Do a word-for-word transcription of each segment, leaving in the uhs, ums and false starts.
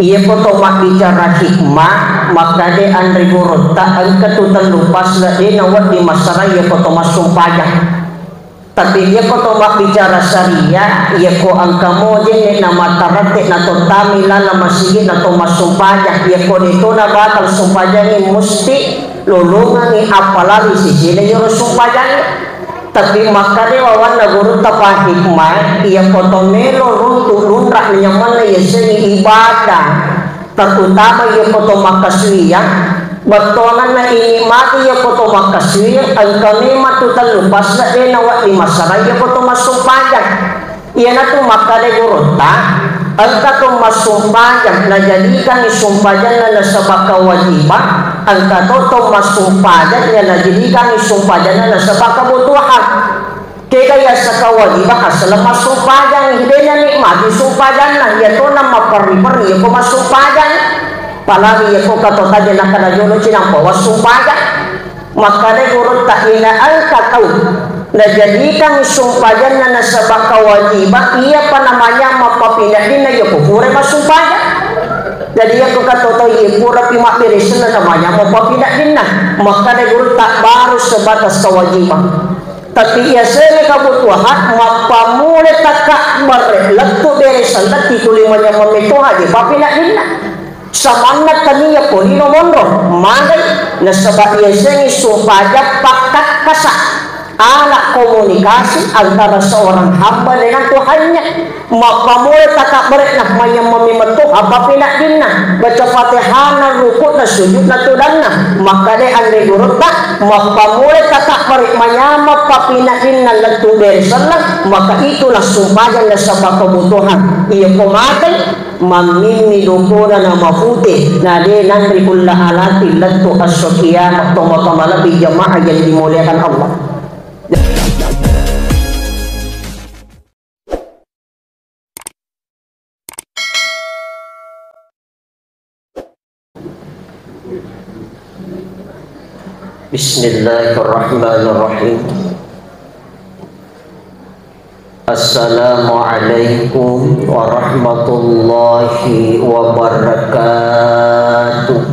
Iyako to mabbicara hikmah, makkeda anre gurutta, engka tu tellu pasla de nawedding massarang iyako to massumpajang. Tapi iyako to mabbicara syariah, iyako engka mo jenne na matarette na to tami laleng masigi na to massumpajang, iyako de to na batal sumpajangi musti lolongengi apalagi sisina iyaro sumpajangi. Tapi makkeda wawanna gurutta pa hikmah, iyako to melo runtu lunra nyameng na yasengi ibadah, terutama iyako to makkasuwiyang, bettuangenna ini mati iyako to makkasuwiyang, engka memang tu tellu pasla de nawedding massarang iyako to massumpajang. Iyanatu makkeda gurutta, engka to massumpajang najadikangi sumpajanna nasaba kewajiban, engka to to massumpajang yang najadikangi sumpajanna nasaba kebutuhan. Kega yasa kewajiban asal massumpajang, hidena nikmati sumpajanna, iyatona maperri-perri iyako massumpajang. Apalagi iyako kato taje nakada jolo cinampa wassumpajang. Makkeda gurutta, ina engka tau najadikangi sumpajanna nasaba kewajiban, iyapa namanya mappapinadinna iyako pura massumpajang. Jadi iyako kato tau iya purapi mabbere senna namanya mappapinadinna. Makkeda gurutta baru sebatas kewajiban. Tapi yasengnge kebutuhan, mappamula takabbere lettu bere selleng tuli manyameng metto haji papinadinna. Samanna tania polino monro, magai, nasaba yasengnge sumpaja pakkakkasa alat komunikasi antara seorang hamba dengan Tuhannya. Mappamula takabbere'na, manyameng memeng to, apa penaddinna, baca Fatihana, ruku'na, sujudna, tudanna, makkeda anre gurutta, mappamula takabbere manyameng papinaddinna lettu bere selleng, maka itulah sumpajang nasaba kebutuhan. Iya ko mate, mammimmi dokona na mapute, na de nanre kulla alati lettu esso kiamat, tomatoa malebbi jamaah yang dimuliakan Allah. Bismillahirrahmanirrahim. Assalamualaikum warahmatullahi wabarakatuh.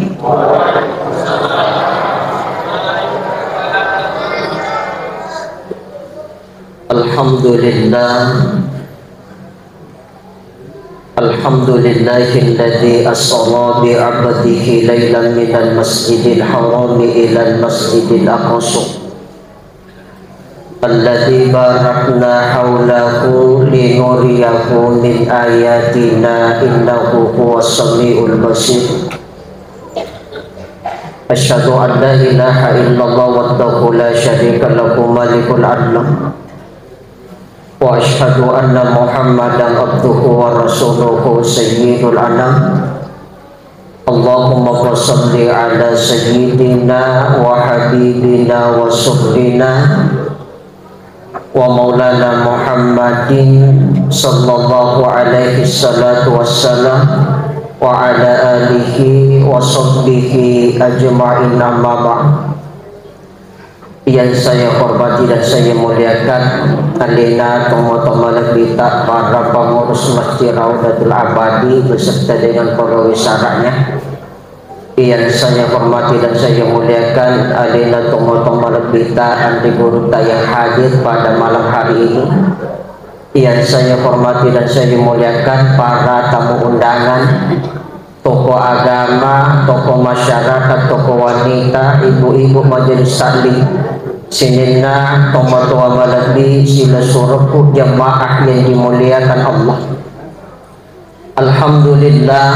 Alhamdulillah. Alhamdulillahilladzi asra bi 'abdihi lailan minal masjidil harami ilal masjidil aqsa. Alladzi barakna haulahu linuriyahu min ayatina innahu huwas samiul basir. Asyhadu an la ilaha illallah wahdahu la syarika lahu malikul alam. Wa asyhadu anna Muhammadan abduhu wa rasuluhu sayyidul anam. Allahumma fasalli ala sayyidina wa habibina wa rasulina wa maulana Muhammadin sallallahu alaihi salatu wassalam wa ala alihi wa sahbihi ajma'in, amma ba'd. Yang saya hormati dan saya muliakan, alena tomatoa malebbita para pengurus Masjid Raudatul Abadi beserta dengan pegawai saranya. Yang saya hormati dan saya muliakan, alena tomatoa malebbita anre gurutta yang hadir pada malam hari ini. Yang saya hormati dan saya muliakan para tamu undangan, tokoh agama, tokoh masyarakat, tokoh wanita, ibu-ibu majelis taklim, sininna tomatoa malebbi, silessurekku jamaah yang dimuliakan Allah. Alhamdulillah,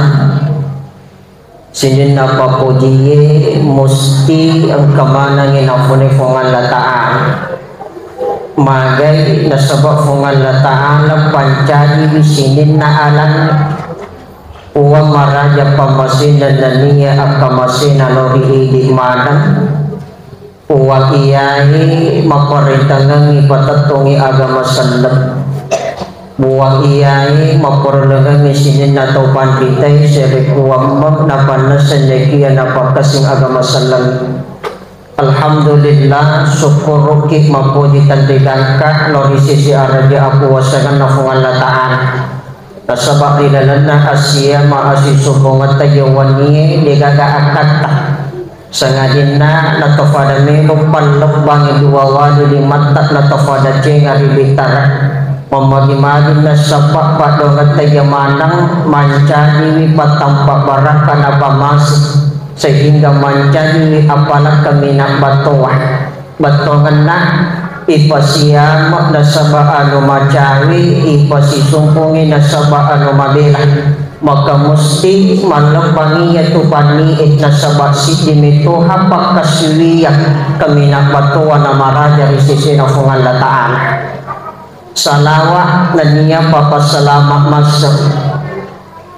sininna papojie musti engka manengngi napole Puang Allah Ta'ala. Magai nasaba Puang Allah Ta'ala pancajiwi sininna alanna. Puang maraja pammasena nennia akkamasena lao ri idi maneng. Puang iyae maparentangengngi patettongngi agama selleng. Puang iyae maparellengengngi sininna tau panritae serekkuwammeng napannesseng nekia napakkasing agama selleng. Alhamdulillah, sukkuruki mappoji tenrigangka lao ri sisi araja akuwasangenna Puang Allah Ta'ala. Nasaba ri lalenna assiama assisumpungetta yawennie degaga akkatta. Sangadinna natofada melo pallebbangi dua wali limatta natofada cenga ri Bitara. Mammagi-magi nasaba paddoangetta iya maneng mancajiwi pattampa barakka napamase, sehingga mancajiwi apalakka mina battoa. Bettuangenna, ipasiama nasaba anu macawe, ipasisumpungi nasaba anu mabela. Maka musti mallebbangi iyatu pannie nasaba siddi metoha pakkasiwiang kaminang battoa namaraja ri sesena Puang Allah Ta'ala. Salawa nennia papassalama masse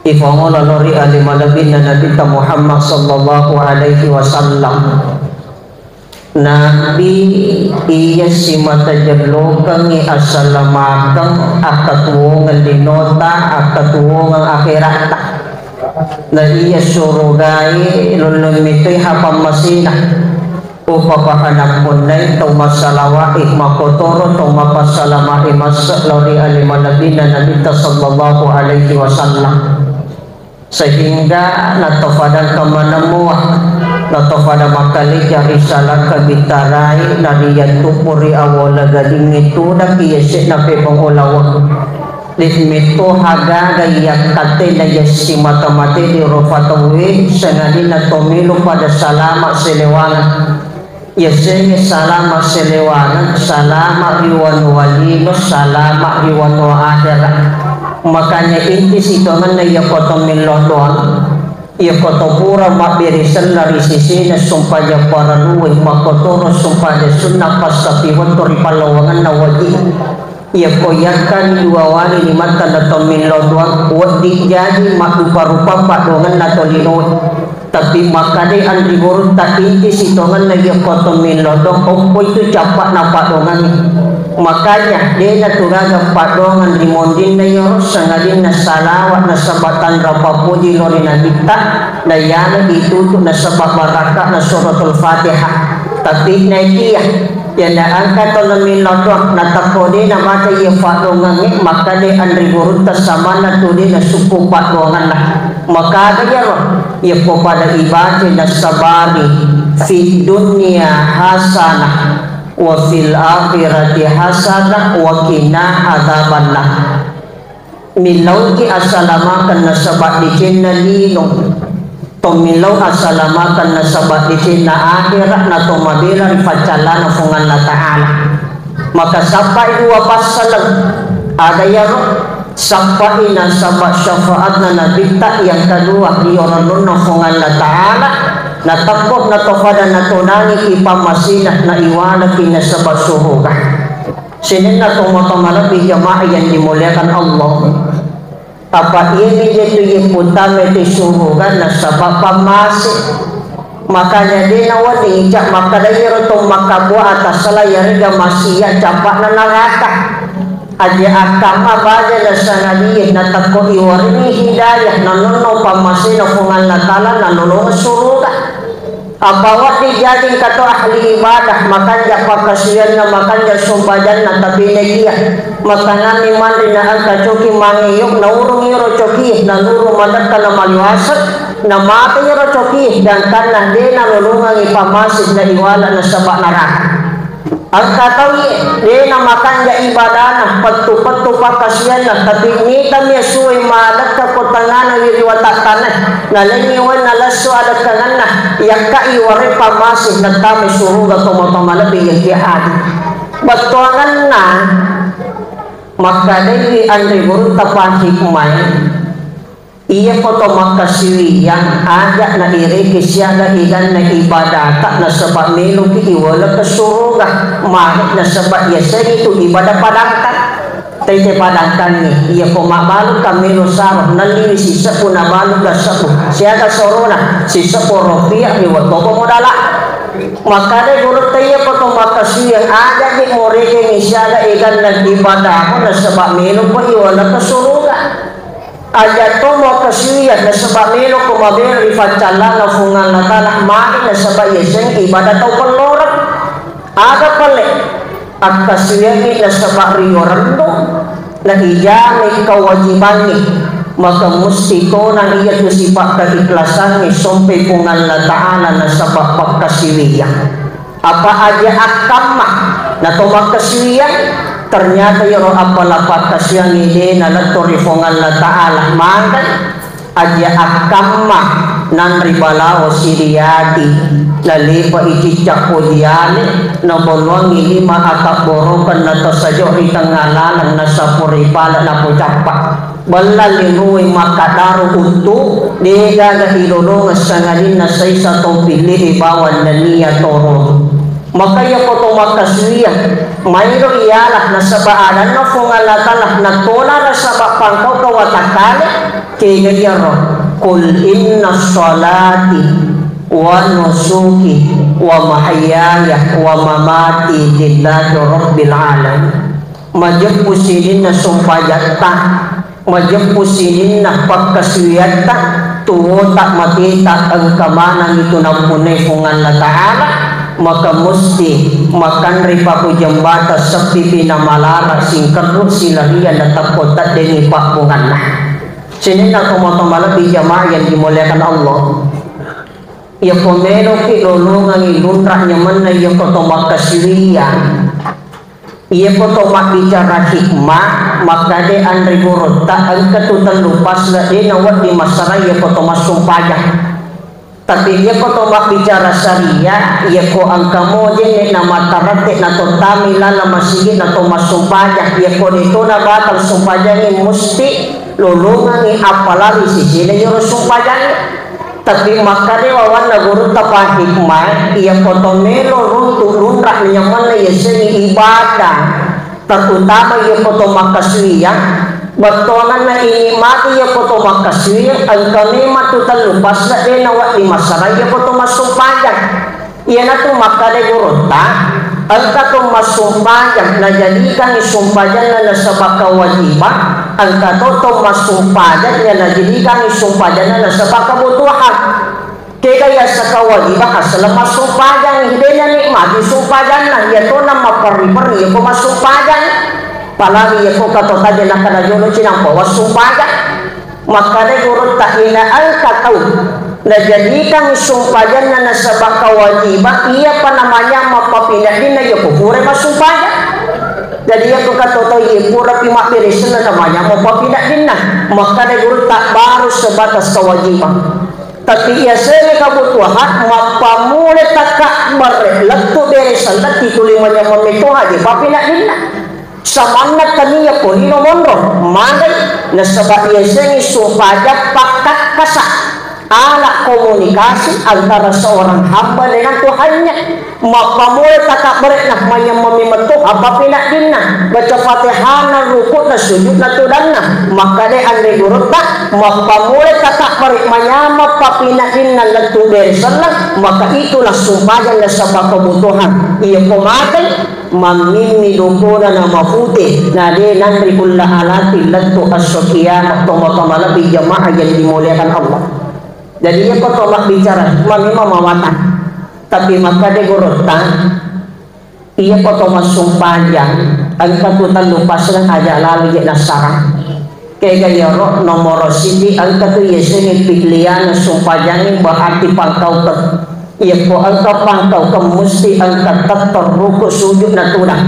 ifangolo lao ri ale malebbinna Nabitta Muhammad sallallahu alaihi wasallam. Nabi iya simata jellokengngi assalamakeng, akkatuwongeng linota, akkatuwongeng akheratta. Na iya surugae lollong metoi hapammasena. Upapahana punnai tau massalawa'i makkotoro tau mapassalama'i masse lao ri ale malebbinna Nabitta sallallahu alaihi wasallam. Sehingga natofadangka manemmuwa, natofada makkalejja risalakka bitarai, nariyattupu ri awwala gadingnge tudakki yase'na pebeng ulaweng. Ri metto hagaga yakkatte na yassimata-mate ri rufa tauwe, sangadinna tomelo pada salama selewangeng. Yasengnge salama selewangeng, salama ri wanua lino, salama ri wanua akhera. Makanya inti sitongenna iyako to millau doang, iyako to pura mabbere sella ri sesena sumpajang parellue, makkotoro sumpajang sunna passapi wettu ri pallawangenna wajib. Iyako yakkani dua wali limatta na to millau doang, wedding jaji maddupa-rupa paddoangenna to linoe. Tapi makkadai anri gurutta, inti sitongenna iyako to millau doang, okko itu cappa'na paddoangengnge. Makanya, de natu gaga paddoangeng ri monrinna iyaro, sangadinna salawa nasaba tanra pappoji lao ri Nabitta, na iyana itutu nasaba barakka'na Suratul Fatihah. Tapi naekiya, iyana engka tau namillau doang, natakko de nabaca iya paddoangengnge, makkadai anri gurutta samanna tu de nasukku paddoangenna. Makaga iyaro? Iyako pada ibacai nasabari, "Fid dunya hasanah, wa fil akhirati hasanah, wa qina adzabannar." Millauki asalamakeng nasaba decenna lino. To millau asalamakeng nasaba decenna akhera, na to mabela ri faccallana Puang Allah Ta'ala. Maka sappai dua passaleng. Aga iyaro? Sappai nasaba syafaatna Nabitta, yang kedua riorennunna Puang Allah Ta'ala, nateppo natopada natonangi ipammasena, naiwalaki nasaba suruga. Sininna tomatoa malebbi jamaah yang dimuliakan Allah. Apa iyami de tu iye putame tu suruga nasaba pammase. Makanya de nawedding ica makkada iyaro to makkabua atasala iyarega masia cappa'na naraka. Aja akkamma baja nasangadie natakko iwarengngi hidayah nanonno pammasena Puang Allah Ta'ala nanolong suruga. Apa wedding jaji engka to ahli ibadah, makanja pakkasiwianna, makanja sumpajanna, tapi nekia matanganni manre na engka coki mangeyok, naurung iyaro coki, naluru madekka na maliwaseng, namate iyaro coki, gangkanna de nalolongengngi pammasena iwala nasaba naraka. Engka tau iye, de namakanja ibadana, pettu-pettu pakkasiwianna, tapi mitami asuwai madekka ko tangngana wi ri watattana, nalengngi wae nalessu adekkangenna, yakkai ware pammase nattamai suruga tomatoa malebbi yengki adi. Bettuangenna makkadaiwi anre gurutta pahikmae, Iyako to makkasiwiyang aja naireke siaga eganna ibadata nasaba meloki iwelekeng suruga, magi nasaba yasengngi tu ibadah padangkang. Tette padangkangngi, iyako mabbalu kammelo saro, nelliwi sisebbu nabalu gasebbu, siaga sorona sisebbu rupiah ri wettopa modala. Makkada gurutta iyako to makkasiwiyang aja je morekengngi siaga eganna ibadahmu nasaba meloko iwelekeng suruga. Aja to makkasiwiyang nasaba meloko mabela ri faccallana Puang Allah Ta'ala, magi nasaba yaseng ibadah tau pelloreng. Aga pale? Akkasiwiyangngi nasaba rio rennu, Na ijami kewajibangnge, maka musti tona iyatu sipa keiklasangnge sompe Puang Allah Ta'ala nasaba pakkasiwiyang. Apa aja akkamma na to makkasiwiyang, ternyata iyaro appala pakkasiwiyangnge de naletto ri Puang Allah Ta'ala, maka aja akkamma nanri balao siriyati, nalepa icicca pojiale, nabolloangngi lima akabborokeng natasajo ri tengnga laleng nasapuri pale napucappa. Bella linrui makkadaro uttu, degaga ilolongeng sangadinna saisa to pilliri bawang nennia toro. Maka iyako to makkasuwiyang, maelo iyala nasaba adanna Puang Allah Ta'ala natona nasaba pangkau ka watakkale, kega iyaro, "Qul inna sholati wa nusuki wa mahyaya wa mamati lillahi rabbil alamin." Majeppu sininna sumpajatta, majeppu sininna pakkasuwiatta, tuwota mateta engka manengngi tu nappunnai Puang Allah Ta'ala, maka musti makanre paku jembatan seppipi namalara singkerru silarian natappo teddengngi pabbunganna. Sininna tomatoa malebbi jamaah yang dimuliakan Allah. Iyako meloki lolongengngi lunra nyamenna iyako to makkasiwiyang. Iyako to mabbicara hikmah, makkade anre gurutta, engka tu tellu pasla de nawedding massara iyako to massumpajang. Tapi iyako to mabbicara syariah, iyako engka mo jenne na mataratte na tottami laleng masigi na to massumpajang, iyako de to na batal sumpajangi musti lolongengngi appalari sisina iyaro sumpajangi. Tapi makkade wawanna gurutta pahikmah, iyako to melo runtu lunra nyamenna yasengnge ibadah, terutama iyako to makkasuwiyang, bettuangenna inikmati iyako to makkasuwiyang, engka memang tu tellu pasla de nawedding massara iyako to massumpajang. Iyanatu makkade gurutta, engka to massumpajang najadikangngi sumpajanna nasaba kewajiban, engka to to massumpajang najadikangngi sumpajanna nasaba kebutuhan. Kega yaseng kewajiban, asal massumpajang, hidena nikmati sumpajanna, iyatona mapperri-perri iyako massumpajang. Apalagi iyako katotaje nakkeda jolo cinampa wassumpajang. Makkada gurutta, ina engka tau najadikangngi sumpajanna nasaba kewajiban, iyapa namanya mappapinadinna iyako pura massumpajang. Jadi iyako katotau iye purapi mabbere senna namanya mappapinadinna. Makkada gurutta, baru sebatas kewajiban. Tapi yasengnge kebutuhan, mappammula takabbere lettu bere selleng tuli manyameng metto haji papinadinna. Samanna tania polino monro, magai, nasaba yasengnge sumpajang pakkakkasa, alat komunikasi antara seorang hamba dengan Tuhannya. Mappammula takabbere'na manyameng metto apa pinaddinna, baca Fatihana, ruku'na, sujudna, tudanna. Makkada anre gurutta, mappammula takabbere'na manyameng papinaddinna lettu bere selleng, maka itulah sumpajang nasaba kebutuhan. Iya ko magai, mammimmi dokona na mapute, na de nanre ulla alati lettu esso kiamat, tomatoa malebbi jamaah yang dimuliakan Allah. Jadi iya ko to mabbicara, memang mawatang. Tapi makkada gurutta, iya ko to massumpajang, engka tu tellu pasreng aja lalo je nassarang. Kega iyaro nomoro siti engka tu yasengnge pi'liyana sumpajangnge berarti pangkaukeng. Iya ko engka pangkaukeng musti engka tettong ruku sujud na tudang.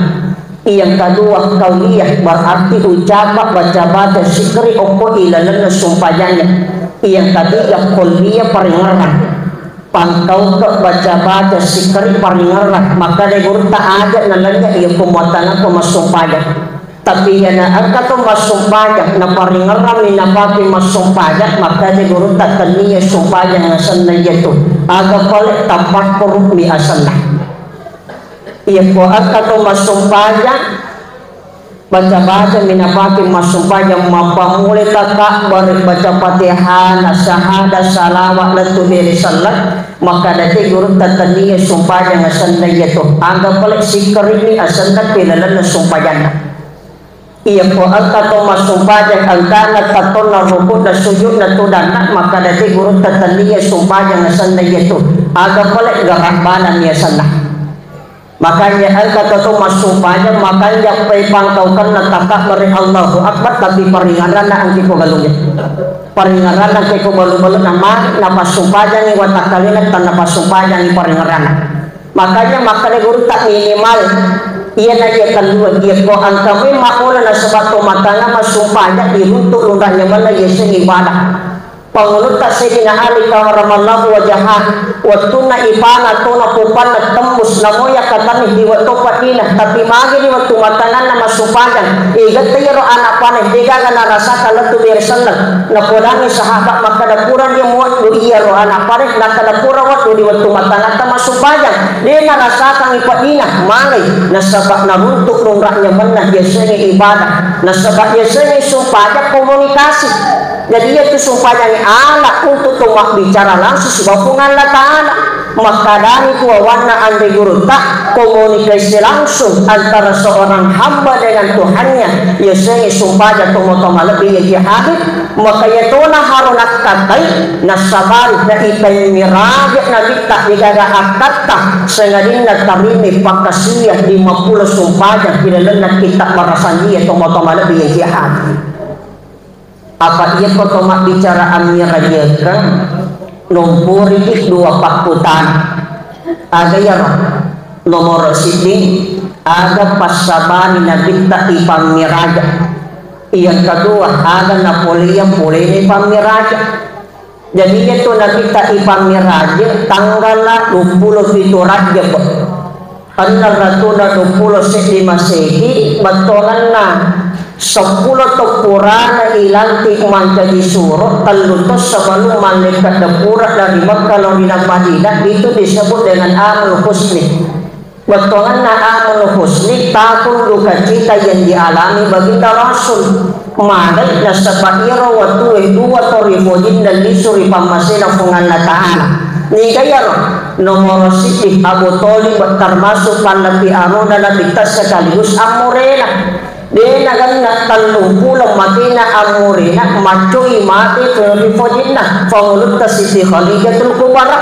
Yang kedua, qauliyah, berarti ucapa, baca-baca, sikkiri okko ilalenna sumpajangnge. Yang ketiga, qalbiyah, paringerrang. Pangkaukeng, baca-baca, sikkiri, paringerrang. Makkada gurutta, aja nalanya iya ko muatanakko massumpajang. Tapi iyana engka to massumpajang, naparingerrang mi napake massumpajang, makkada gurutta, tennia sumpajang asenna iyatu. Aga pale tapakkuru mi asenna. Iya ko engka to massumpajang, baca-baca mi napake massumpajang, mappammula takabbere, baca Fatihana, sahada, salawat, lettu bere selleng, makkada te gurutta, tennia sumpajang asenna iyatu. Aga pale sikkiri mi asenna pilalenna sumpajanna. Iya ko engka to massumpajang engkana tettonna ruku'na sujudna tudanna, makkada te gurutta, tennia sumpajang asenna iyatu. Aga pale garang bana mi asenna. Makanya engka to massumpajang, makanya pe pangkaukenna takabbere Allahu Akbar, tapi paringaranna engka ko galungnya. Paringaranna engka ko balu-balu nama, napassumpajangi watakkalena, tanna passumpajangi paringaranna. Makanya makkeda gurutta minimal iyana iya kellua, iya ko engka mai makmula nasaba to matana massumpajang diruntu lunra nyamenna yaseng ibadah. Pangulutta Sayyidina Ali karramallahu wajhah, wettunna ipana tona pupanna tembus, namoya katani di wettu paddina, tapi magi di wettu matananna massumpajang, igette iyaro anak paneh, degaga narasaka lettu bere selleng. Napodangi sahabat makkeda, purani muweddu iyaro anak paneh, nakkeda pura weddu di wettu matananta massumpajang, de narasakangi paddina, magai, nasaba naruntu lunra nyamenna yasengnge ibadah, nasaba yasengnge sumpajang komunikasi. Jadi, iyatu sumpajangnge ala untuk to mabbicara langsung sibawa Puang Allah Ta'ala. Makkedani tu awanna anre gurutta, komunikasi langsung antara seorang hamba dengan Tuhannya, yasengnge sumpajang tomatoa malebbi iya hadir, maka iyatona haro nakkatai, nassabari, na itai miraja nabitta degaga akkatta, sangadinna tarimi pakkasiwiang lima pulo sumpajang ri lalenna kitta barasanjie tomatoa malebbi iya hadir. Apa iyako to mabbicara ammirajekeng, nomporiki dua pakkutana. Aga iyaro? Nomoro siddi, aga passabari nabitta ipammiraja? Yang kedua, aga napoleang polena ipammiraja? Jadi iyatu nabitta ipammiraja tanggala duappulo pitu Rajab. Enneng ratuna duappulo seddi Masehi, bettuangenna seppulo taung purana ilantik mancaji suro, tellu taung sebelum malaikat depura dari Mekah lao ri Madinah, itu disebut dengan Amul Husni. Bettuangenna Amul Husni, tahun duka cita yang dialami baginda Rasul. Magai nasaba iyaro wettue dua to rifojinna lisu ri pammasena Puang Allah Ta'ala. Niga iyaro? Nomoro siddi Abu Thalib, termasuk pallebbi arona Nabitta sekaligus ammurena. De nagenna tellung pulo matena ammurena, maccoi mate to rifojinna, pangulutta Siti Khadijatul Kubra.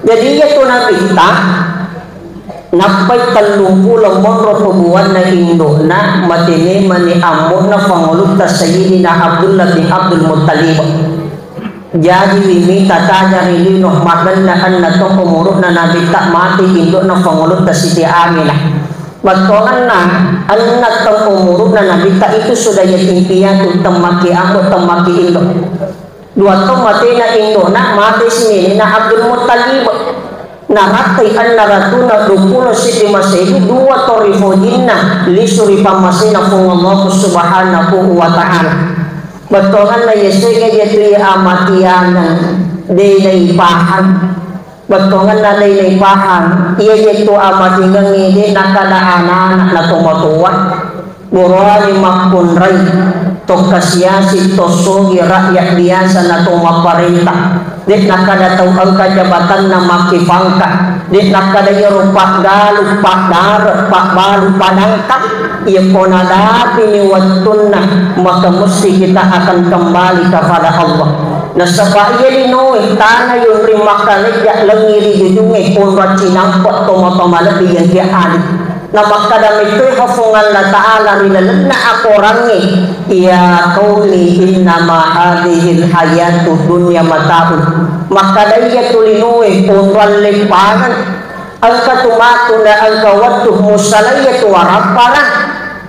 Jadi iyatu Nabitta nappai tellung pulo monro pebuanna indo'na, mate memani ambo'na pangulutta Sayyidina Abdullah bin Abdul Muttalib. Jaji wi mita taja ri lino, magenna enneng taung umuru'na Nabitta mate indo'na pangulutta Siti Aminah. Bettuangenna enneng taung umuru'na Nabitta itu sudah yatim piatu, temmakki ambo, temmakki indo. Dua taung matena indo'na, mate si nenena Abdul Muttalib. Narattai enneng ratuna duappulo seddi Masehi, dua to rifojinna lisu ri pammasena Puang Allah Subhanahu wa Ta'ala. Bettuangenna yasengnge iyatu iya amatiangeng, de naipahang. Bettuangenna de naipahang, iya iyatu amatingengnge de nakkada anana na tomatoa, buroani makkunrai, to kasiasi, to sogi, rakyat biasa na to mapparenta. De nakkada tau engka jabatanna makkipangka, de nakkada iyaro paggalu, paddare, pabbalu, padangka. Iyako nadapini wettunna, maka musti kita akan kembali kepada Allah. Nasaba iya linoe tana yonri makkalejja lengngi ri jujungnge, onrang cinampe tomatoa malebbi yang dia adi. Namakkada metoi ha Puang Allah Ta'ala ri lalenna akorangnge, "Ya qaumi innama hadhihil hayatud dunya mata'un." Makkada iyatu linoe, onrang leppangeng. Engka tu matu na engka wettu musalai iyatu warappara.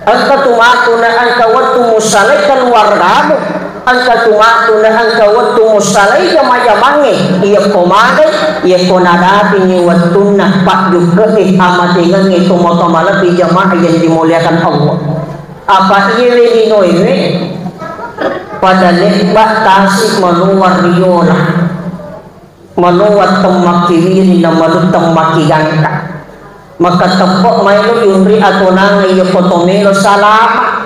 Engka tu matu na engka wettu musalai keluargamu. Engka tu matu na engka wettu musalai jama-jamangnge. Iyako magai, iyako nadapini wettunna pajjukke'e amatengengnge tomatoa malebbi jamaah yang dimuliakan Allah. Apa iyewe linoewe pada lebba tasi manuwa riola. Manoa temmakkiwiring na manu temmakkigangka. Maka teppe maelo yunri atonangnge iyako to melo salama.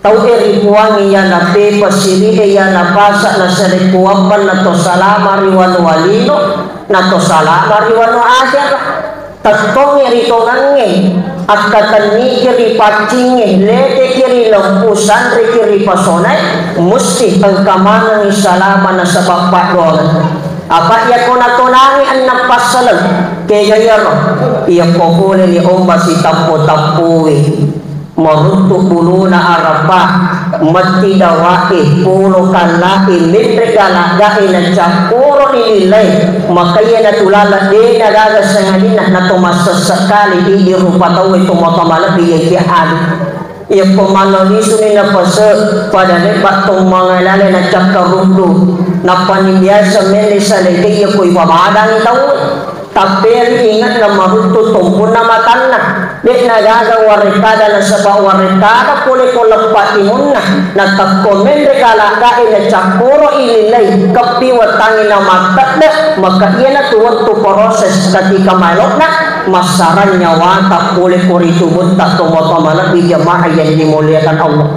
Tau e ripuangngi iyana pepa siri e iyana pasa na sarekkuammenna to salama ri wanua lino, na to salama ri wanua akhera. Tettongngi ri tongangnge, akkatenniki ri paccingnge, leteki ri lempu, sanriki ri pasonae, musti engka manengngi salama nasaba paddoangeng. Apa iyako natonangi enneng passaleng, Kega iyaro, iyakko poleni omba sitappo-tappoi, maruttu buluna arapa, matti dawae, polo kallae, menre galagae, nacakkoroni lillae, maka iyanatu laleng de nagaga sangadinna nato massessekali idi rupa tauwe tomatoa malebbi iyakiya adu. Iyakko mallo lisuni napase, pada lebba to mangalale nacakkarundu, nappani biasa melle salekei iyakko ipabadangi tauwe. Tapperi inge'na maruttu tompunna matanna. De'na gaga warekkada nasaba warekkada pole ko leppa timunna. Natekko menre galagae nacakkoro ilillai keppi wettangi namattedde, maka iyanatu wettu proses ketika maelo'na massarang nyawata pole ko ri tubutta tomatoa malebbi jamaah yang dimuliakan Allah.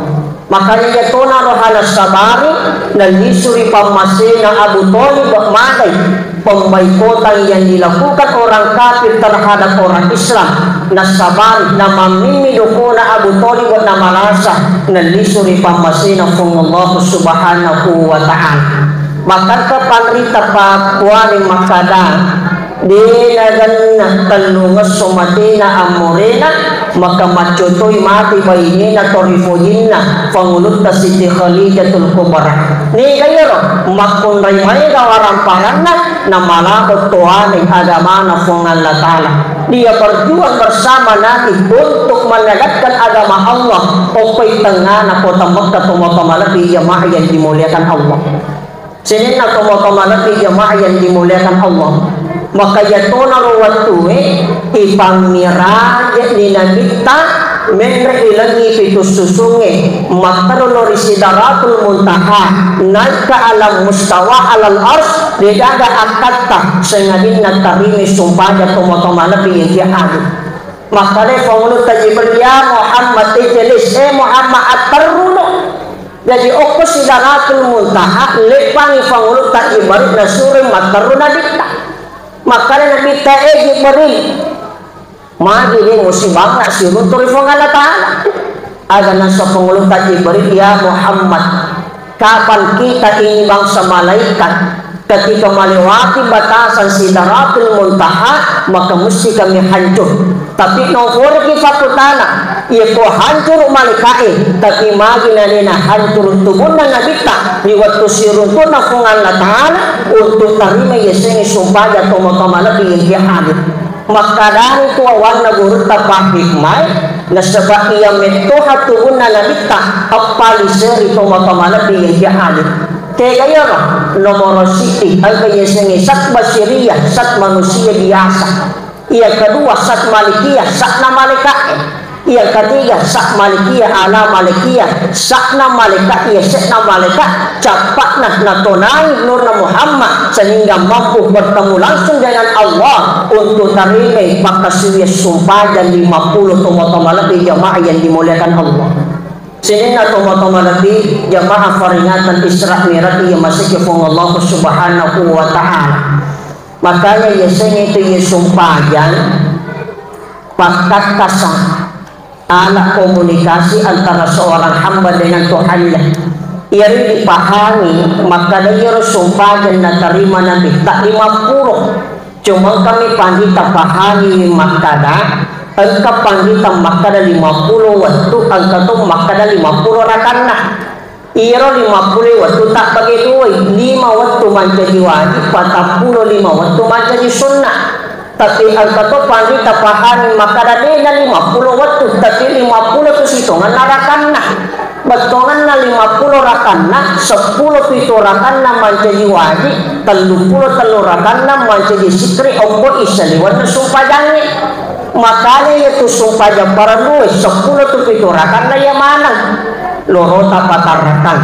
Makanya iya tona rohana sabari, nallisu ri pammasena Abu Thalib magai pembaikotang yang dilakukan orang kafir terhadap orang Islam. Nasabari, namammimmi dokona Abu Thalib namalasa, nallisu ri pammasena Puang Allah Subhanahu wa Ta'ala. Maka panrita pakkuani makkada, de nagenna tellungesso matena ammorena, maka maccotoi mate bainena to rifojinna Pangulutta Siti Khalijatul Kubra. Nega iyaro makkunrai maega waramparanna namalabo toane agamana Puang Allah Ta'ala. Dia berjuang bersama Nabi untuk menegakkan agama Allah okko i tengngana kota Mekah, tomatoa malebbi jamaah yang dimuliakan Allah. Sininna tomatoa malebbi jamaah yang dimuliakan Allah. Maka iyatonaro wettue ipammiraje'ni Nabitta, menre ilengi pitu susungnge, matteru lao ri Sidratul Muntaha, naik ke alam mustawa alal arsy, degaga akkatta sengadinna tarimai sumpajang tomatoa malebbi yang dia adu. Makkeda Pangulutta Jibril, "Ya Muhammad, ijlis, eh Muhammad, atterruno." Jadi okko Sidratul Muntaha, leppangi Pangulutta Jibril nasuroi matterru Nabitta. Makkeda Nabitta, "Eh Jibril, magi de musibangnga siruntu ri Puang Allah Ta'ala?" Aga nasu Pangulutta Jibril, "Ya Muhammad, kapan kita ini bangsa malaikat ketika melewati batasan Sidratul Muntaha, maka mesti kami hancur. Tapi naforiki fakkutana, iyako hancuru malaika'e, tapi magi nalena hancuru tubunna Nabitta ri wettu siruntu'na Puang Allah Ta'ala untuk tarima yasengnge sumpajang tomatoa malebbi yang dia adu." Makkadani tu awanna gurutta pahikmae, nasaba iya mettoha tubunna Nabitta eppa liseri tomatoa malebbi yang dia adu. Kega iyaro? Nomoro siddi, engka yasengnge zat basiriyah, zat manusia biasa. Yang kedua, zat malikiyah, zatna malaika'e. Yang ketiga, zat malikiyah ala malikiyah, zatna malaika, yase'na malaika, cappa'na natonai nurna Muhammad, sehingga mampu bertemu langsung dengan Allah untuk tarimai pakkasuwiang sumpajang lima puluh tomatoa malebbi jamaah yang dimuliakan Allah. Sininna tomatoa malebbi jamaah peringatan Isra Mi'raj iya maseki Puang Allah Subhanahu wa Ta'ala. Makanya yasengnge tu iya sumpajang pakkakkasa ala komunikasi antara seorang hamba dengan Tuhannya. Iyaro dipahami makkada iyaro sumpajang natarima Nabitta lima puluh. Cuma kami panrita pahami makkada, engka panrita makkada lima puluh wettu, engka to makkada lima puluh rakanna. Iyaro lima puluh wettu tabbage duai, lima wettu mancaji wajib, patappulo lima wettu mancaji sunnah. Tapi engka to panrita pahami makkada dena lima puluh wettu, tapi lima puluh tu sitongenna rakanna. Bettuangenna lima puluh rakanna, seppulo pitu rakanna mancaji wajib, telluppulo tellu rakanna mancaji sikri okko i saliwenna sumpajangnge. Makanya iyatu sumpajang parellue, seppulo tu pitu rakanna iya maneng. Lorota patarrakang,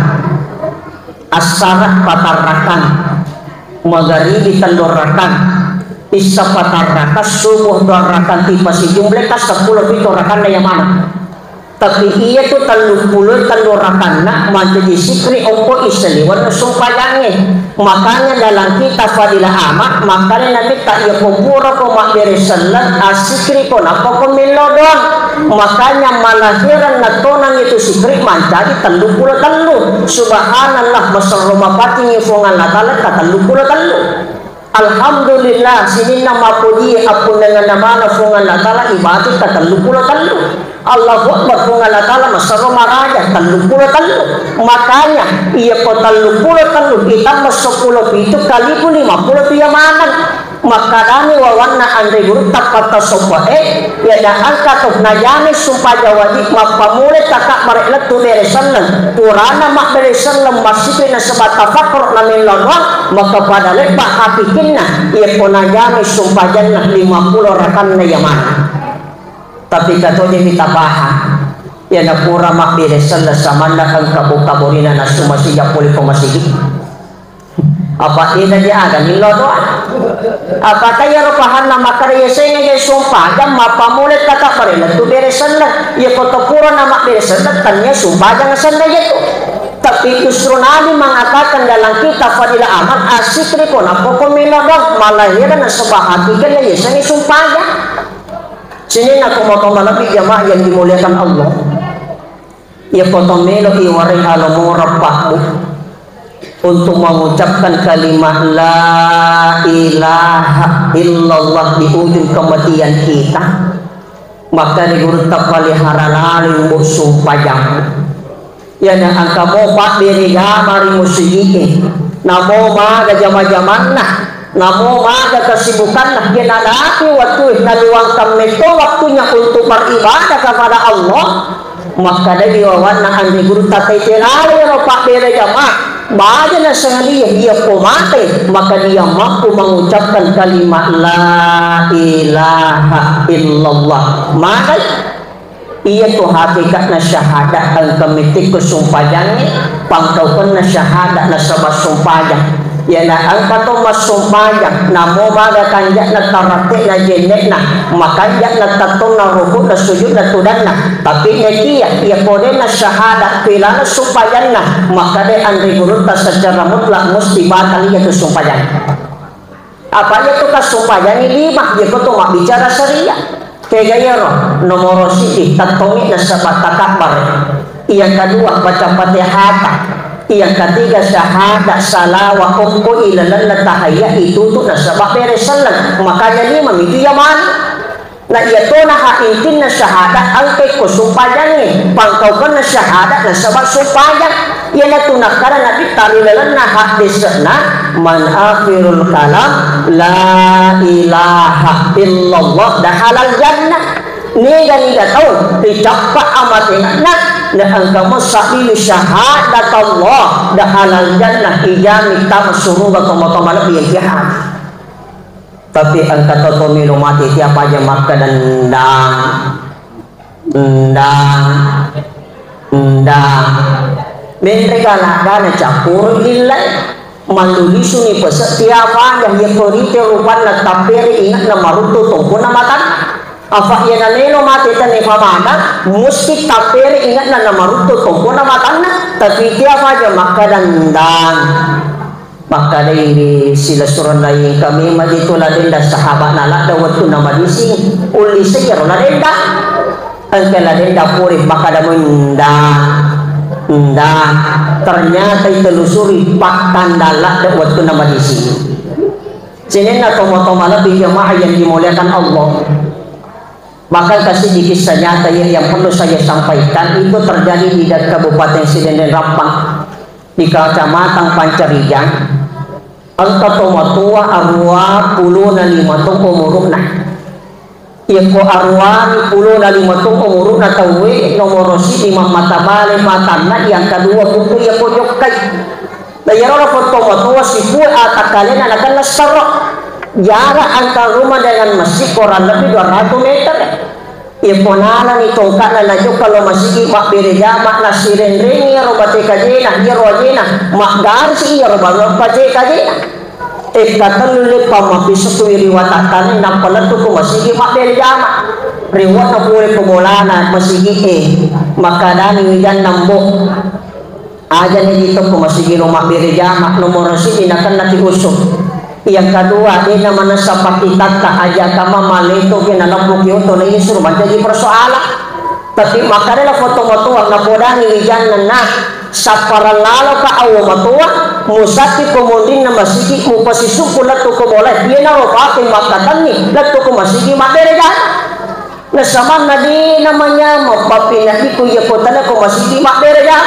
assara patarrakang, magaribi tellu rakang, issa patarrakang, subuh dua rakang, tipa sijumleka seppulo pitu rakanna iya maneng. Tapi iyatu telluppulo tellu rakanna mancaji sikri okko i saliwenna sumpajangnge. Makanya dalam kitab Fadilah Amal, makkada Nabitta, iyako purako mabbere selleng, assikri ko, nappa ko millau doang. Makanya malaheran natonang itu sikri mancaji telluppulo tellu. Subhanallah, maserro mapatingi Puang Allah Ta'ala ka telluppulo tellu. Alhamdulillah, sininna mappoji appunnangenna maneng Puang Allah Ta'ala ibati ka telluppulo tellu. Allahu Akbar, Puang Allah Ta'ala maserro maraja, telluppulo tellu. Makanya, iya ko telluppulo tellu ditambah seppulo pitu kali ku lima puluh tu iya maneng. Makkadani wawanna anre gurutta patta soppa e, Iyana engka to najami sumpajang wajib mappamulai takabbere lettu bere selleng. Purana mabbere selleng massipi nasaba tafakkaro na mello doang, maka pada lebba hakikinna, iya ko najami sumpajanna lima puluh rakanna iya maneng. Tapi katojemi tapahang, iyana pura mabbere selleng samanna engka bokka borina nasu masija pole ko masigi. Apa ina je aga millo doa. Apakah iyaro pahanna makkeda yasengnge je sumpajang mappamulai takabbere lettu bere selleng. Iya ko to pura na mabbere selleng, tania sumpajang senna je tu. Tapi justru Nabi mengatakan dalam kitab Fadilah Amal, asikri ko napoko millo doa, malahirana sebahati kena yasengnge sumpajang. Sininna tomatoa malebbi jamaah yang dimuliakan Allah. Iya ko to melo iwarai alomora pabbu untuk mengucapkan kalimat la ilaha illallah di ujung kematian kita, maka di gurutta palihara laleng bu sumpajang. Iyana engka mo pabbere jama ri musigi'e, namo maga jama-jamanna, namo maga kesibukanna, iyana dapi wattue naluangkan metto waktunya untuk beribadah kepada Allah. Makkadai wawanna anre gurutta tette laleng ro pabbere jama, baja nasengalia iya ko mate, maka dia mampu mengucapkan kalimat la ilaha illallah. Magai? Iya tu hakikatna syahadat, engka metti ko sumpajangnge, pangkaukenna syahadat nasaba sumpajang. Iyana engka to massumpajang, namo maga kanja'na taratte'na jenne'na, makanja'na tattonna ruku'na sujudna tudanna, tapi nekia iya ko de'na syahadat pilana sumpajanna, makkadai anre gurutta secara mutlak musti batal iya tu sumpajang. Apa iya tu kassumpajangi lima, iya ko tu mabbicara syariat. Kega iyaro, nomoro siji, tettongi nasaba takabbar. Yang kedua, baca Fatihata. Yang ketiga, syahadat, salawa, okko ilalenna tahayya, itu tu nasaba bere selleng. Makanya lima, mitu iya mani. Na iya tona ha intinna syahadat engkai ko sumpajangnge, pangkaukenna syahadat nasaba sumpajang. Iyanatu nakkada Nabitta ri lalenna haddese'na, "Man akhirul kalam la ilaha illallah dakhalal jannah." Niga-niga tau ricappa amatenna, na engka mo sabili syahadat Allah dakhalal jannah, ijami tama suruga tomatoa malebbi yang jahat. Tapi engka to tomelo mate tiapa aja makkeda ndang, ndang, ndang. Menre gala-gala cappuru illai, mallulisuni pese tiapa aja, iya korite rupanna tappere ingatna maruttu tongkona matanna. Afa iya namelo mate tane famada, musti tappere ingatna namaruttu tongkona matanna, tapi tiapa aja makkeda ndang. Makkedai silessureng laing, kami majitu ladenda sahabana ladda wettunna madising, ulliseng iyaro ladenda. Engka ladenda puri makkeda mui ndang, ndang. Ternyata itelusuri pakkanda ladda wettunna madising. Sininna tomatoa malebbi jamaah yang dimuliakan Allah. Bahkan kasih kisah nyata yang, yang perlu saya sampaikan, itu terjadi di Kabupaten Sidenreng Rappang, di Kecamatan Pancarijang. Engka tomatoa aruwa pulona lima taung umuru'na. Iyako aruwani pulona lima taung umuru'na tauwe, nomoro siji mammata bale matanna, yang kedua buku iyako jokkai. Na iyaro foto matoa sipue atakkalena nakenna serro. Jarak antar rumah dengan masjid kurang lebih dua ratus meter. Iya ponalani tongka'na najokka lo masigi mabbere jama, nasirenrengi iyaro bate kajena, iyaro ajena, maggarisi iyaro banguang bate kajena. Ekka tellu leppa mappiso kuwi ri watattane, nappa lettu ko masigi mabbere jama. Riwonna pole ko bolana masigi e, makkadani wijanna mbo. Aja ni di tokko masigi lo mabbere jama, nomoro siji nakenna ki usung. Yang kedua, dena manessa pakitatta, aja kama maleto ke naleppo ki oto na ini suruh mancaji persoalan. Tapi makanya foto matoa napodangi wijanna na sapparang lalo ka awo matoa, Musakki ko monrinna masigi, mupasisukku lettu ko bolae, iyanaro pake makkatenni lettu ko masigi mabbere jama. Nasamanna de namanyameng pappinaddiku iya ko tana ko masigi mabbere jama.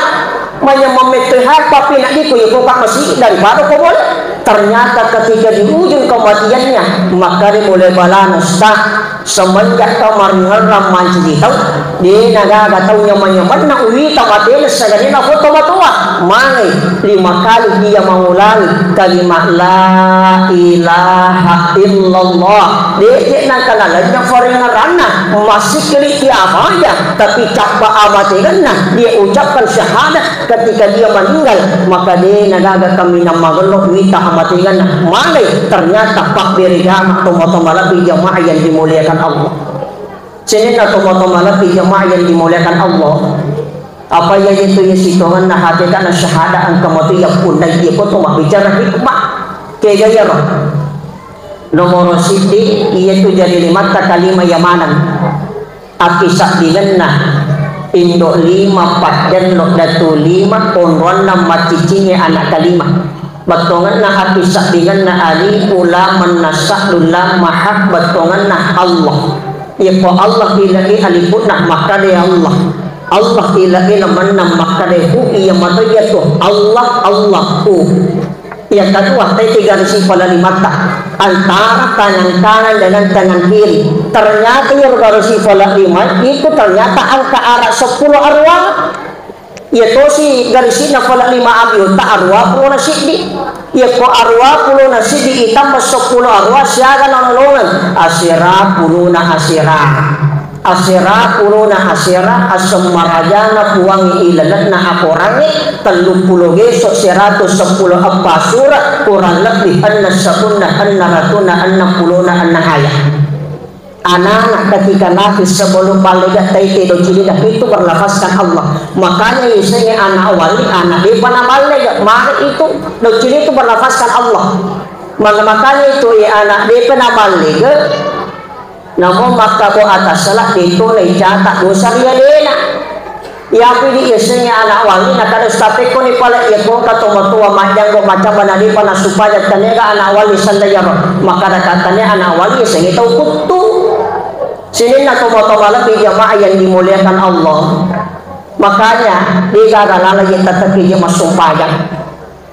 Manyameng metto ha pappinaddiku iya ko ka masigi daripada ko bolae. Ternyata ketika di ujung kematiannya, makkeda mulai balana, Ustaz, semenjak tau maringerrang mancaji tau, de nagaga tau nyameng-nyamenna uwita matena siaga de nafoto matoa. Mangai lima kali dia mengulangi kalimat la ilaha illallah. De je nangka nalanya faringeranna, massikili tiamaja, tapi cappa amatengenna dia ucapkan syahadat. Ketika dia meninggal, maka de nagaga kaminang magello wita amatengenna. Mangai, ternyata pabbere jama tomatoa malebbi jamaah yang dimuliakan Allah. Sininna tomatoa malebbi jamaah yang dimuliakan Allah. Apa iya itu ya sitongenna hakikatna syahadat engka matu ya punna iya ko to mabbicara hikmah. Kega iya ro. Nomoro siddi, iya tu jadi limatta kalima iya maneng. Akkisabbingenna indo lima, paddello datu lima, onroanna macciccingnge anak kalima. Bettuangenna akkisabbingenna alifu lam manna saddu lam maha, bettuangenna Allah. Iyako Allah ila'i alifunna makkada Allah. Allah ila'i lammenna makkada hu, iya matoya tu Allah, Allah hu. Yang kedua, tete garisi pala limatta antara tangan kanan dengan tangan kiri. Ternyata iyaro garisi pala lima itu ternyata angka arah seppulo arwah. Iya tosi garisina pala lima abiotta arwah pulona siddi. Iyako arwah pulona siddi itambah seppulo arwah siaga nanolongeng asera pulona asera. Asera pulona asera, aseng marajana Puangnge ilalenna akorangnge, telluppulo geso seratu seppulo eppa sura, kurang lebbi enneng sabunna, enneng ratuna, enneng pulona, enneng aya. Anana ketika lahir sebelum ballega taite docilina itu berlafazkan Allah. Makanya isengnge anak wali, anak depa naballega, mari itu docili itu berlafazkan Allah. Maka-, makanya itu ya anak depa naballega, Namo makkabo atassala, deto naicata dosa ri alena. Iyapi di yasengnge anak wali, nakada ustaz, pekkoni pale iya kongka tomatoa majjanggo macaba nadepa nasumpaja, taniaga anak wali sandayaro. Makkada katania anak wali yasengnge tau kuttu. Sininna tomatoa malebbi jamaah yang dimuliakan Allah. Makanya, degaga laleng iya tatekke je massumpajang.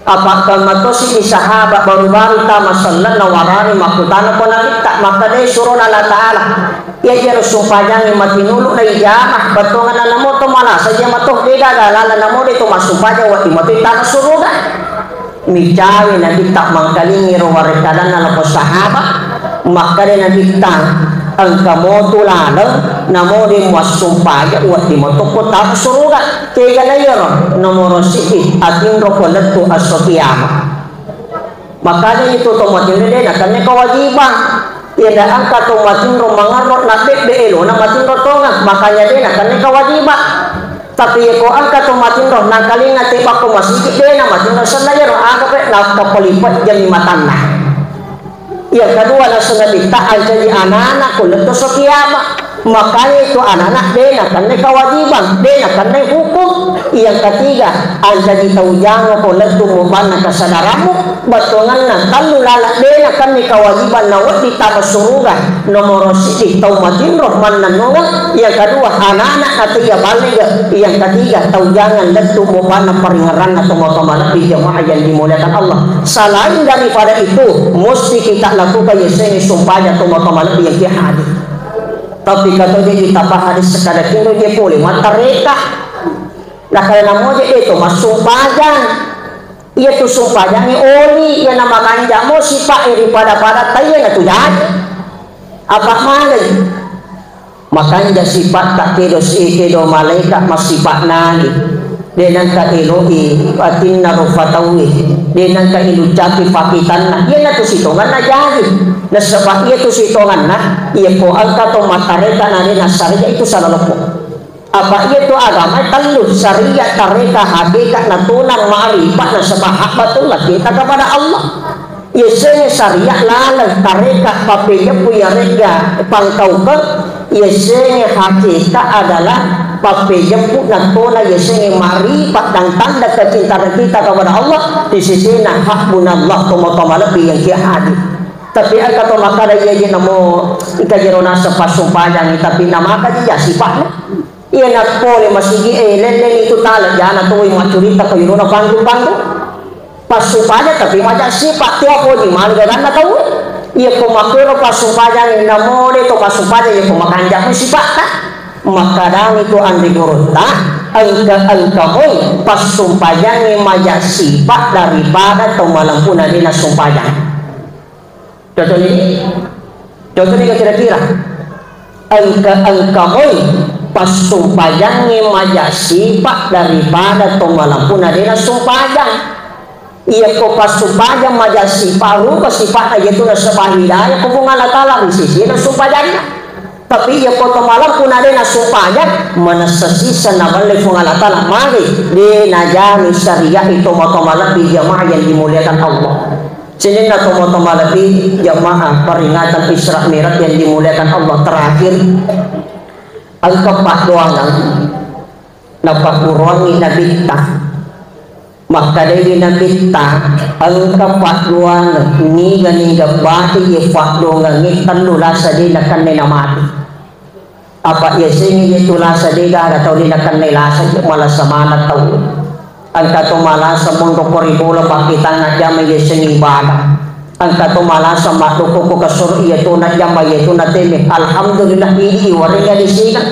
Apa kamma tosi di sahabat baru-baru tama selleng nawarani makkutana ko Nabitta, makkeda surona Allah Ta'ala, iya jero sumpajangnge matinulu na ijabah, bettuanna namo to malasa jama to, degaga laleng namo de to massumpajang wedding mato tama suruga. Micawe Nabitta mangkalingi ro warekkadanna lako sahabat, makkeda Nabitta, engka motu laleng, namo de muassumpaja, wedding mato ko tama suruga. Kegana iyaro nomoro siddi, atinro ko lettu esso kiamat. Makanya itu to matinro de nakenna kewajiban. Iya da engka to matinro mangarro na bebbe elona matinro tonga, makanya de nakenna kewajiban. Tapi iya ko engka to matinro nangkalinga tebakko masigi de na matinro senna iyaro aga pe nakkapalipet jami matanna. Yang kedua, naseng Nabitta ancaji anana ko lettu esso kiamat. Makanya itu anana de nakenna kewajiban, de nakenna hukum. Yang ketiga, ancaji tau jangako lettu mubanna kesadaranmu, bettuanna tellu laleng de nakenna kewajiban na wedding tama suruga. Nomoro siddi tau matinro mannennungeng, yang kedua anana natiga ballega, yang ketiga tau jangang lettu mubanna paringeranna tomatoa malebbi jamaah yang dimuliakan Allah. Selain daripada itu, mesti kita lakukan yasengnge sumpajang tomatoa malebbi yang ki hadir. Tapi kata dia kita hadis sekadar kino dia boleh matareka. Nah, kalau namo je itu massumpajang. Iya tu sumpajangnge oli, iya na makanja mo sipa e ripada-pada taiya na tu jaji. Apa malai? Makanja sipatta kedo si kedo malaika massipa nagi. De nangka eloi atinna rupa tauwe. De nangka ilucati pakitanna. Iya na tu sitonganna jaji. Nasaba iya tu sitonganna, iya ko engka to matareka na de nassareja itu salah loppo. Apa iya tu agama tellu, syariat, tarekat, hakikat, na tunang, ma'rifat, nasaba habbatullah, cinta kepada Allah. Yasengnge syariat laleng, tarekat, pappejeppu, yaregga pangkaukeng, yasengnge hakikat adalah Pappejeppu nattona yasengnge ma'rifat dan tanda kecintaan kita kepada Allah, di sisina hasbunallah, tomatoa malebbi yang kia hadir. Tapi engka to makkada, iya je namo engka jero naseng passumpajangngi, tapi namaka ji ya sipa'na. Iya nappole masigi e, lelleni tu tala jana tawwe maccurita ko irona panggung-panggung. Passumpajang tapi maja sipa, tu apoji manu gaganna tau. Iya ko makkero passumpajang, namo de to passumpajang, iya ko makanja mi sipa'ta. Makkedani tu anre gurutta, engka-engka moi passumpajangnge maja sipa daripada to malempuna de nassumpajang. Cocok ni? Cocok ni kira-kira? Engka-engka moi passumpajangnge maja sipa daripada to malempuna de nassumpajang. Iya ko passumpajang maja sipa, rupa sipa'na, iya tu nasaba hidayah ko Puang Allah Taala ri sisi nassumpajanna. Tapi iya ko to malempuna de nassumpajang, manessa sisa naballe Puang Allah Taala, magi de najami syariat itu, tomatoa malebbi jamaah yang dimuliakan Allah. Sininna tomatoa malebbi jamaah peringatan Isra Mi'raj yang dimuliakan Allah, terakhir engka paddoangeng napagguruangngi Nabitta. Makkedai Nabitta, engka paddoangeng, niga-niga bate ye paddoangengnge tellu lasa de nakenna namate. Apa yasengnge yetu lasa de gaga tau de nakenna lasa, je malasa maneng tau. Engka to malasa monro ko ri bola pakkitangnga jama yasengnge ibadah. Engka to malasa maddoko ko kasoro iya to najama iya to nateme. Alhamdulillah, idi iwarengnga di sini.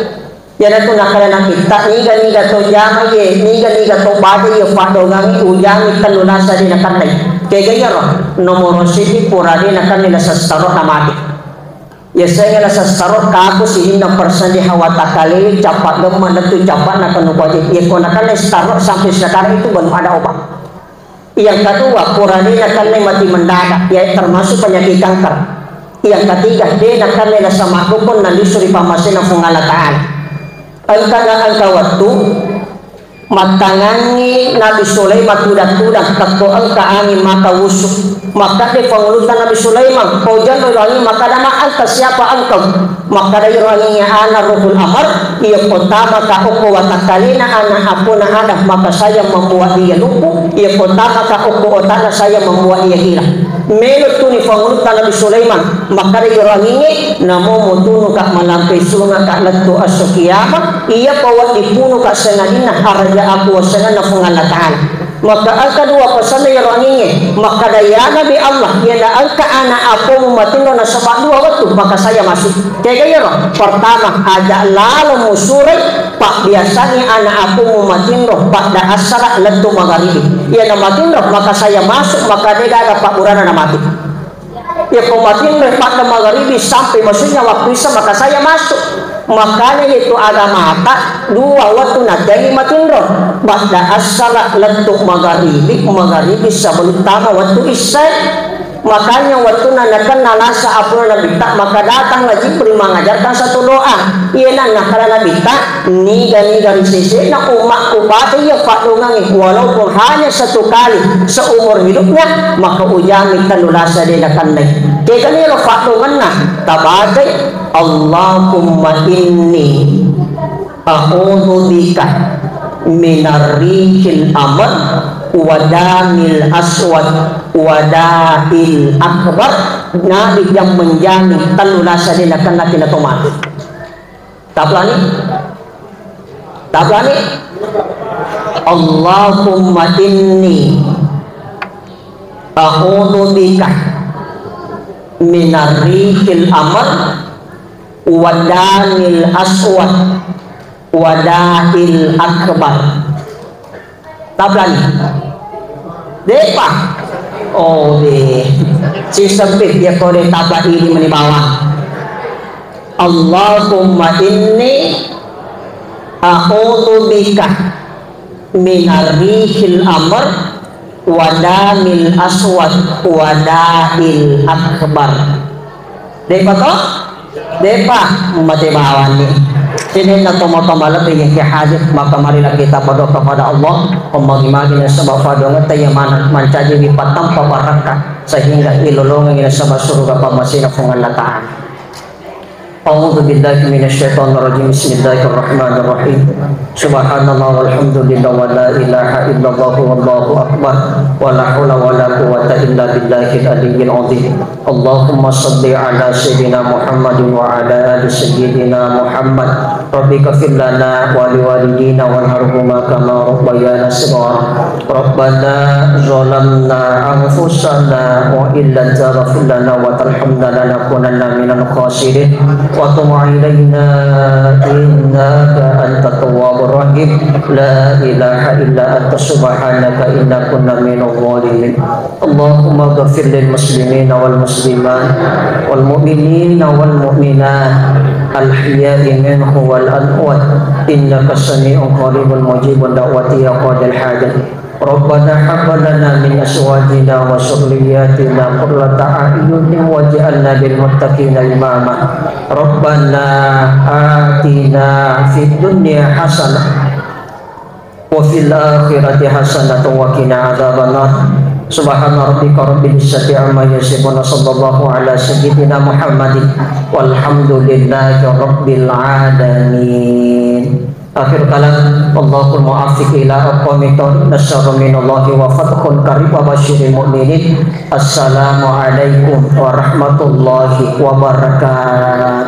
Iyanatu nakkeda Nabitta, niga-niga to jama ye, niga-niga to baja ye paddoangengnge, ujami tellu lasa de nakennai. Kega iyaro? Nomoro siddi pura de nakenna lasa sitaro namate. Yasengnge lasa sitaro kaku sininna persen de hawa takkalewe, cappa gemma lettu cappa nakennu kuaje. Yekko nakenna sitaro sampai sekarang itu belum ada obat. Yang kedua, purane nakenna mati mendadak, ya termasuk penyakit kanker. Yang ketiga, de nakenna lasa maddukung nalisu ri pammasena Puang Allah Taala. Engka na engka wettu, mattangangngi Nabi Sulaiman tudang-tudang, tekko engka angin maka wusu. Makkeda pangulutta Nabi Sulaiman, "Ko janno angin makkeda ma engka siapa engkau?" Makkeda iro angingnge, "Ana ruhul amr, iya ko tamaka okko watakkalena ana apona Adam, maka saya membuat dia lumpuh, iya ko tamaka okko otakna saya membuat dia gila." Melo tuni pangulutta Nabi Sulaiman, makkeda iro angingnge, "Namo mutunuka malampe sungaka lettu esso kiamat, iya ko wedding punuka sangadinna haraja aku wasenganna Puang Allah Taala." Maka engka dua pesanna iyaro angingnge, makkeda, "Ya Nabi Allah, iyana engka ana apomu matinro nasaba dua wettu, maka saya masuk." Kega iyaro? Pertama, aja lalo musurai pabbiasangngi ana apomu matinro pada assara lettu magaribi. Iyana matinro, maka saya masuk, maka de gaga pabburana namati. Iya ko matinro pada magaribi sampai maksudnya waktu isya, maka saya masuk. Makanya itu agamata dua waktu natengi matinro. Ba'da assara lettu magaribi, magaribi sebelum tama waktu isya. Makanya waktu nakenna lasa apona Nabitta, maka datanglah Jibril mengajarkan satu doa. Iya nakkeda Nabitta, niga-niga ri sesena ummakku bate iya paddoangengnge, walaupun hanya satu kali seumur hidupnya, maka ujami tellu lasa de nakennai. Kegani ro paddoangenna, tabatai, "Allahumma inni a'udzu bika minar rihil amr wa damil aswad wa da'il akbar." Nabi yang menjamin tellu lasa de nakenna tina tomati. Taplani? Taplani? Allahumma inni a'udzu bika minar rihil amr wa damil aswad wa da'il akbar. Taplani? Depa. Oh, de. Sisempit ya kode tapa ini meni bawang. Allahumma inni a'udzu bika minar rihil amr wa damil aswad wa da'il akbar. Depa to? Depa, mate bawanni. Sininna tomatoa malebbi yang ke hadir, maka marilah kita berdoa kepada Allah. Magi-magi nasaba paddoangetta iya mancaji wi pattampa barakka, sehingga ilolongengngi nasaba suruga pammasena Puang Allah Ta'ala. أعوذ بالله من الشيطان الرجيم. بسم الله الرحمن الرحيم. سبحان الله والحمد لله ولا إله إلا الله والله أكبر ولا حول ولا قوة إلا بالله العلي العظيم. اللهم صل على سيدنا محمد وعلى آل سيدنا محمد. رب اغفر لنا ولوالدينا وارحمهما كما ربيانا صغارا. ربنا ظلمنا أنفسنا وإن لم تغفر لنا وترحمنا لنكونن من الخاسرين. وتب علينا إنك أنت التواب الرحيم. لا إله إلا أنت سبحانك إنا كنا من الظالمين. اللهم اغفر للمسلمين والمسلمات والمؤمنين والمؤمنات الأحياء منهم والأموات إنك سميع قريب مجيب الدعوات يا قاضي الحاجات. ربنا هب لنا من أزواجنا وذرياتنا قرة أعين واجعلنا للمتقين إماما. ربنا آتنا في الدنيا حسنة وفي الآخرة حسنة وقنا عذاب النار. سبحان ربك رب العزة عما يصفون. صلى الله على سيدنا محمد والحمد لله رب العالمين. آخر كلام، الله الموفق إلى أقوم الطريق، نصر من الله وفتح قريب وبشر المؤمنين. السلام عليكم ورحمة الله وبركاته.